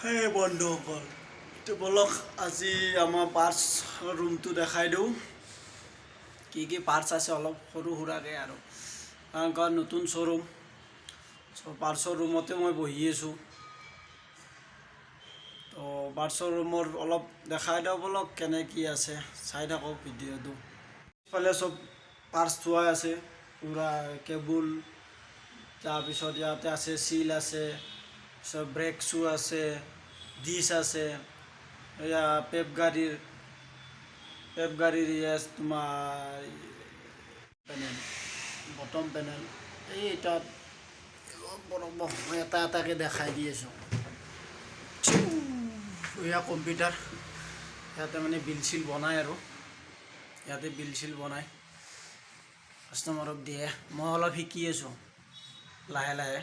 সেই বন্ধুসকল, তো ব'লক, আজি আমাৰ পাৰ্টছ ৰুমটো দেখাই দিওঁ, কি কি পাৰ্টছ আছে অলপ সৰু সুৰাকৈ আৰু, কাৰণ নতুন শ্ব'ৰুম। চ' পাৰ্টছৰ ৰুমতে মই বহি আছোঁ। তো পাৰ্টছৰ ৰুমৰ অলপ দেখাই দিওঁ ব'লক, কেনে কি আছে চাই থাকক ভিডিঅ'টো। ইফালে চব পাৰ্টছ থোৱা আছে, পূৰা কেবুল। তাৰপিছত ইয়াতে আছে চিল আছে, পিছত ব্ৰেক শ্বু আছে, ডিছ আছে। এয়া পেপ গাড়ীৰ ইয়াত তোমাৰ পেনেল, বটম পেনেল। এই তাত ৰ'ব, মই এটা এটাকৈ দেখাই দি আছোঁ। এয়া কম্পিউটাৰ। ইয়াতে মানে বিল চিল বনায় আৰু ইয়াতে বিল চিল বনায়, কাষ্টমাৰক দিয়ে। মই অলপ শিকি আছোঁ লাহে লাহে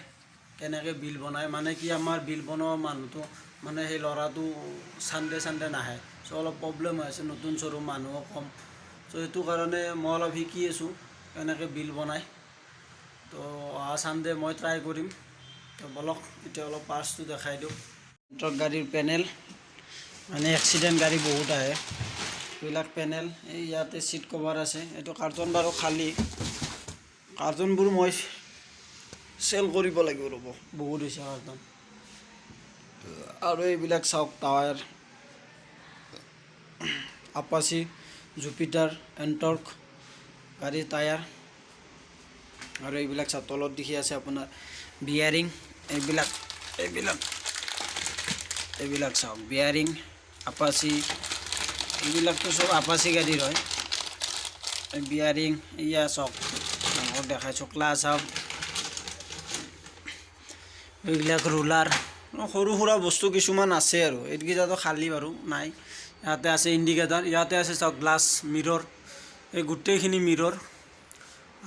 কেনেকৈ বিল বনায়। মানে কি, আমাৰ বিল বনোৱা মানুহটো, মানে সেই ল'ৰাটো চানডে চানডে নাহে। চ' অলপ প্ৰব্লেম হৈ আছে। নতুন শ্ব'ৰুম, মানুহো কম। চ' সেইটো কাৰণে মই অলপ শিকি আছোঁ কেনেকৈ বিল বনায়। তো অহা চানডে মই ট্ৰাই কৰিম। তো ব'লক, এতিয়া অলপ পাৰ্টছটো দেখাই দিওঁ। ট্ৰাক গাড়ীৰ পেনেল, মানে এক্সিডেণ্ট গাড়ী বহুত আহে, এইবিলাক পেনেল। এই ইয়াতে চিট কভাৰ আছে। এইটো কাৰ্টন বাৰু খালী। কাৰ্টনবোৰ মই চেল কৰিব লাগিব, ৰ'ব, বহুত হৈছে কাৰ্টন। আৰু এইবিলাক চাওক, টায়াৰ, আপাচি, জুপিটাৰ, এণ্টৰ্ক গাড়ীৰ টায়াৰ। আৰু এইবিলাক চাওক, তলত দেখি আছে আপোনাৰ বিয়াৰিং। এইবিলাক চাওক, বিয়াৰিং আপাচি। এইবিলাকতো চব আপাচি গাড়ীৰ হয় বিয়াৰিং। এয়া চাওক, আপোনালোকক দেখাইছোঁ, ক্লাছ চাওক। এইবিলাক ৰোলাৰ, সৰু সুৰা বস্তু কিছুমান আছে। আৰু এইকেইটাতো খালী বাৰু নাই। ইয়াতে আছে ইণ্ডিকেটাৰ। ইয়াতে আছে চাওক, গ্লাছ, মিৰৰ, এই গোটেইখিনি মিৰৰ।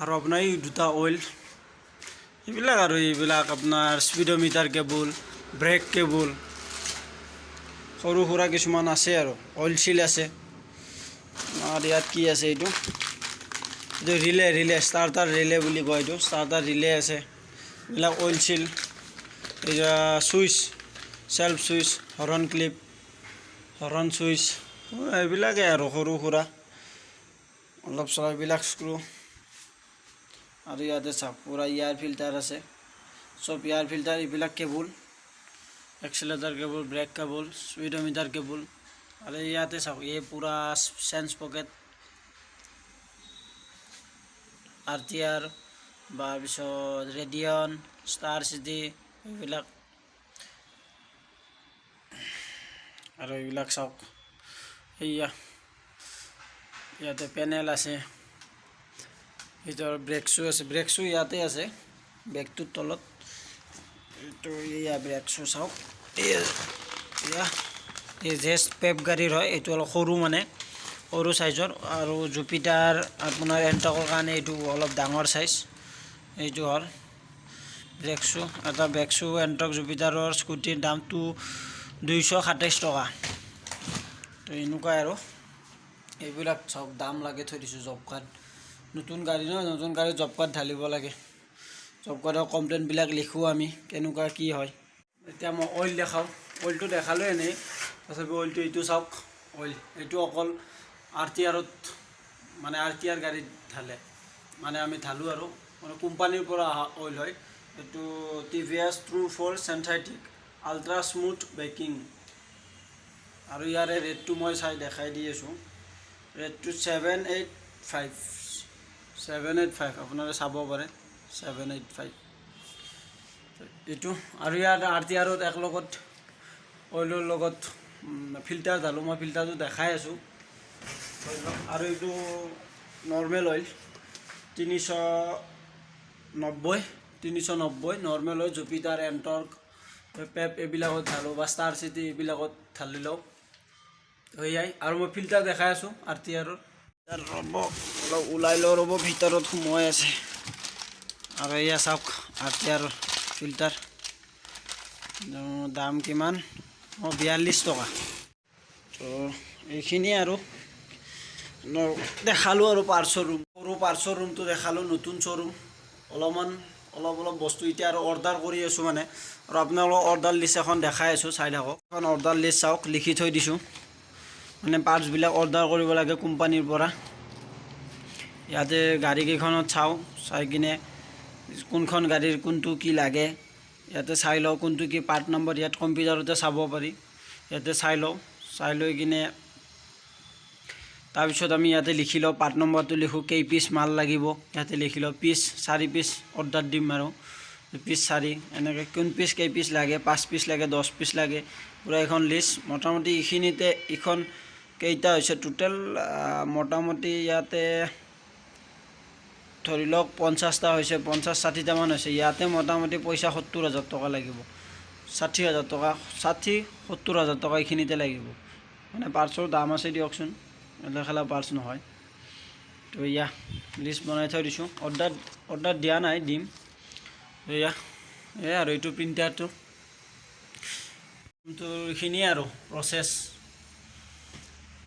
আৰু আপোনাৰ এই দুটা অইল, এইবিলাক। আৰু এইবিলাক আপোনাৰ স্পীডোমিটাৰ কেবুল, ব্ৰেক কেবুল, সৰু সুৰা কিছুমান আছে। আৰু অইল চিল আছে। আৰু ইয়াত কি আছে? এইটো ৰিলে, ষ্টাৰ্টাৰ ৰিলে বুলি কয় এইটো। ষ্টাৰ্টাৰ ৰিলে আছে। এইবিলাক অইল চিল, এই switch, self switch, horn clip, horn switch, এইবিলাকে আৰু সৰু সুৰা অলপ চলপ এইবিলাক স্ক্ৰু। আৰু ইয়াতে চাওক, পূৰা এয়াৰ ফিল্টাৰ আছে, চব এয়াৰ ফিল্টাৰ। এইবিলাক cable, accelerator cable, brake cable, speedometer cable. আৰু ইয়াতে চাওক, এই পূৰা চেঞ্জ পকেট, আৰটিআৰ, তাৰপিছত ৰেডিয়ন, ষ্টাৰ চিটি এইবিলাক। আৰু এইবিলাক চাওক, এইয়া ইয়াতে পেনেল আছে। ভিতৰত ব্ৰেক শ্বু আছে। ব্ৰেক শ্বু ইয়াতে আছে, বেগটোৰ তলত। এইটো এয়া ব্ৰেক শ্বু চাওক। এয়া এই জেষ্ট পেপ গাড়ীৰ হয়। এইটো অলপ সৰু, মানে সৰু চাইজৰ। আৰু জুপিটাৰ, আপোনাৰ এণ্টৰ্কৰ কাৰণে এইটো অলপ ডাঙৰ চাইজ। এইটো হ'ল ব্ৰেক শ্বু। এটা ব্ৰেক শ্বু এণ্টৰ্ক, জুপিটাৰৰ, স্কুটিৰ দামটো 227 টকা। তো এনেকুৱাই আৰু। এইবিলাক চাওক, দাম লাগে থৈ দিছোঁ। জব কাৰ্ড, নতুন গাড়ী ন, নতুন গাড়ী জব কাৰ্ড ঢালিব লাগে। জব কাৰ্ডৰ কমপ্লেইনবিলাক লিখোঁ আমি, কেনেকুৱা কি হয়। এতিয়া মই অইল দেখাওঁ। অইলটো দেখালোঁ এনেই, তথাপি অইলটো এইটো চাওক। অইল এইটো অকল আৰটিআৰত, মানে আৰটিআৰ গাড়ীত ঢালে, মানে আমি ঢালোঁ। আৰু মানে কোম্পানীৰ পৰা অহা অইল হয় এইটো। TVS true four synthetic ultra smooth braking. আৰু ইয়াৰে ৰেটটো মই চাই দেখাই দি আছোঁ। ৰেটটো 785, 785। আপোনালোকে চাব পাৰে, 785 এইটো। আৰু ইয়াত আৰটিআৰত একলগত অইলৰ লগত ফিল্টাৰ ঢালোঁ। মই ফিল্টাৰটো দেখাই আছোঁ। আৰু এইটো normal oil, 390, 390 normal oil. Jupiter, এণ্টৰ্ক, পেপ এইবিলাকত ঢালোঁ বা ষ্টাৰ চিটি এইবিলাকত ঢালি লওঁ। সেয়াই। আৰু মই ফিল্টাৰ দেখাই আছোঁ আৰটিআৰৰ। ৰ'ব, অলপ ওলাই লওঁ, ৰ'ব, ভিতৰত সোমোৱাই আছে। আৰু এয়া চাওক, আৰটিআৰৰ ফিল্টাৰ দাম কিমান? অঁ, 42 টকা। তো এইখিনিয়ে আৰু দেখালোঁ। আৰু পাৰ্টছৰ ৰুম, সৰু পাৰ্টছৰ ৰুমটো দেখালোঁ। নতুন শ্ব'ৰুম, অলপমান অলপ অলপ বস্তু এতিয়া আৰু অৰ্ডাৰ কৰি আছোঁ মানে। আৰু আপোনালোকক অৰ্ডাৰ লিষ্ট এখন দেখাই আছোঁ, চাই থাকক। এখন অৰ্ডাৰ লিষ্ট চাওক, লিখি থৈ দিছোঁ। মানে পাৰ্টছবিলাক অৰ্ডাৰ কৰিব লাগে কোম্পানীৰ পৰা। ইয়াতে গাড়ীকেইখনত চাওঁ, চাই কিনে কোনখন গাড়ীৰ কোনটো কি লাগে ইয়াতে চাই লওঁ। কোনটো কি পাৰ্ট নম্বৰ ইয়াত কম্পিউটাৰতে চাব পাৰি। ইয়াতে চাই লওঁ, চাই লৈ কিনে তাৰপিছত আমি ইয়াতে লিখি লওঁ, পাৰ্ট নম্বৰটো লিখোঁ। কেই পিচ মাল লাগিব ইয়াতে লিখি লওঁ। পিচ 4 পিচ অৰ্ডাৰ দিম আৰু পিচ 4, এনেকৈ কোন পিচ কেই পিচ লাগে, 5 পিচ লাগে, 10 পিচ লাগে, পূৰা এখন লিষ্ট। মোটামুটি এইখিনিতে এইখন কেইটা হৈছে টোটেল? মোটামুটি ইয়াতে ধৰি লওক 50টা হৈছে, 50 60টামান হৈছে। ইয়াতে মোটামুটি পইচা 70,000 টকা লাগিব, 60,000 টকা, 60-70 হাজাৰ টকা এইখিনিতে লাগিব। মানে পাৰ্টছৰ দাম আছে দিয়কচোন, এলে খেলা পাৰ্টছ নহয়। তো এয়া লিষ্ট বনাই থৈ দিছোঁ। অৰ্ডাৰ অৰ্ডাৰ দিয়া নাই, দিম। এয়া এয়া আৰু এইটো প্ৰিণ্টাৰটো, তো এইখিনিয়ে আৰু প্ৰচেছ।